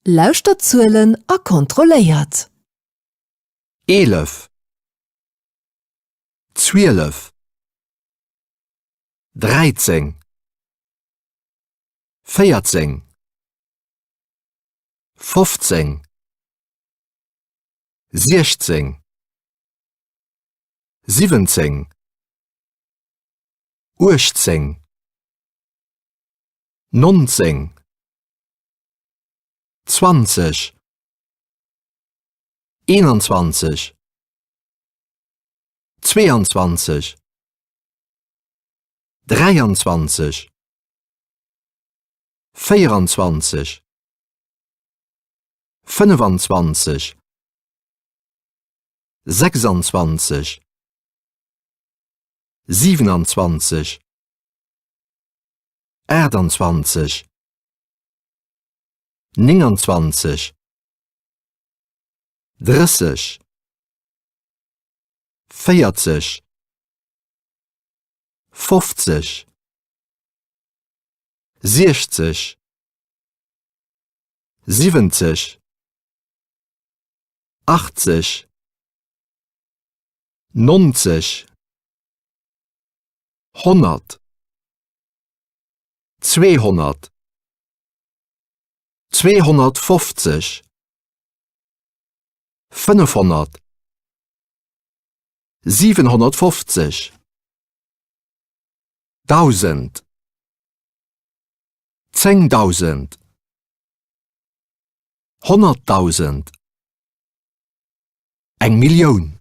Lauschtert d'Zuelen a kontrolléiert. 11 12 13 14 15 16 17 18 19 20 21 22 23 24 25 26 27 28 29 30 40 50 60 70 80 90 100 200 250 500 750 1000 10.000 100.000 Eng Millioun.